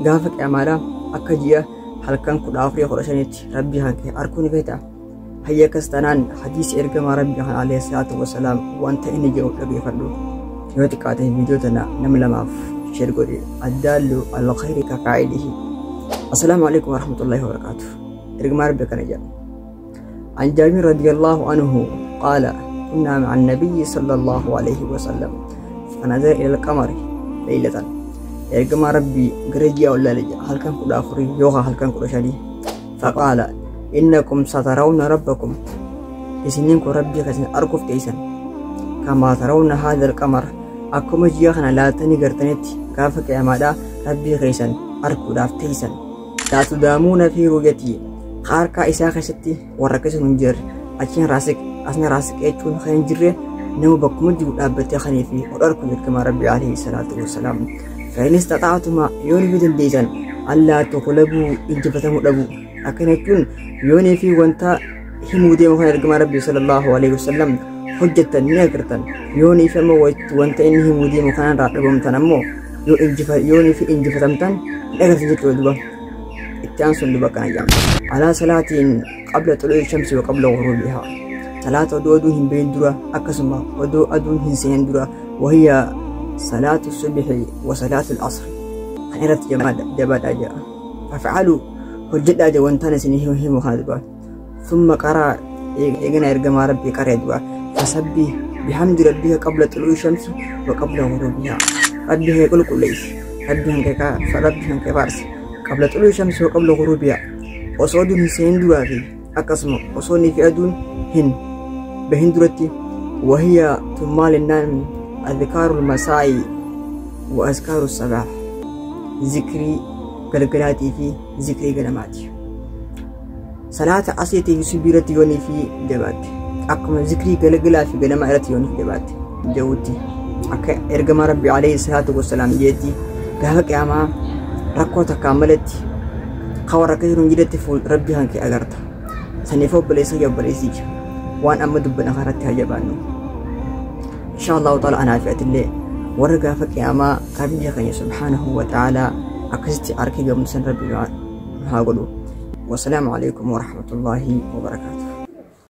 Gaafa qiyaamaadhaa akka ji'a halkan 14 15tti Rabbii kan kee arkuu ni feetaa? Hayya akkas taanaan hadiisa ergamaa Rabbii kan alayhi salaatu wasalaam wanta inni jedhu dhageeffadhu. Yoo xiqqaate viidiyoo tana nama lamaaf share godhi. Addaallu al-khayri ka faa'ilihi. Assalaamu alaikum warahmatullahi wabarakaatuh. Ergamaa Rabbii akkana jedha. عن جابر رضي الله عنه قال كنا مع النبي صلى الله عليه وسلم فنظر إلى القمر ليلة. Ergamaa Rabbii gara ji'a ol ilaale halkan 14 yookaan halkan 15. فقال إنكم سترون ربكم, isiniin kun Rabbii keessan arguuf teessan, كما ترون هذا القمر, akkuma ji'a kana laaltanii gartanitti gaafa qiyaamaadhaa Rabbii keessan arguudhaaf teessan. لا تضامون في رؤيته, harkaa isaa keessatti warra keessa hin jirre achiin raasiq asna raasiq jechuun kan hin jirre nama bakkuma jiru dhaabbatee kanii fi ol arku ergamaa Rabbii عليه الصلاة والسلام. فإن استطعتم, yoo ni dandeessan, ألا تغلبوا, injifatamuu dhabu. Akkana jechuun yoonii fi wanta himuu deemu kan ergamaa Rabbii صلى الله عليه وسلم hojjettan ni agartan. Yoonii fi ammoo wanta inni himuu deemu kanarraa dhabamtan ammoo yoo yoonii fi injifatamtan ni agartan jechuudha duba. Itti aansuun duba akkana jedhama. على صلاة قبل طلوع الشمس وقبل غروبها, salaata odoo aduun hin bahin dura akkasuma odoo aduun hin seenin dura, وهي صلاة الصبح وصلاة العصر, kan irratti jabaadhaa jedha. فافعلوا, hojjedhaa jedha wantaan isin himu kana duba. ثم قرأ, eegana ergamaa Rabbii qaree duba, فسبح بحمد ربك قبل طلوع الشمس وقبل غروبها, Rabbii kee qulqulleessi, Rabbii kan kee faarsi, قبل طلوع الشمس وقبل غروبها, osoo aduun hin seenin duraa fi akkasuma osoo inni fi aduun hin bahin duratti. وهي tun maalinnaan أذكار المساء وأذكار الصباح, zikrii galgalaatii fi zikrii ganamaati. Salaata asiitii fi subii irratti yoonii fi jabaatte akkuma zikrii galgalaa fi ganamaa irratti yoonii fi jabaatte jedhutti akka ergamaa Rabbii عليه الصلاة والسلام jeetti gaafa qiyaamaa rakkoo takkaan malatti kan warra akka jiru hin jiretti fuul Rabbii kan kee agarta. Saniif obboleessa kee obboleessicha waan amma dubbana kanarratti haa jabaannu. إن شاء الله تعالى anaa fi atillee warra gaafa qiyaamaa Rabbii keenya سبحانه وتعالى akkasitti arkee gamsan Rabbi haa godhu. والسلام عليكم ورحمة الله وبركاته.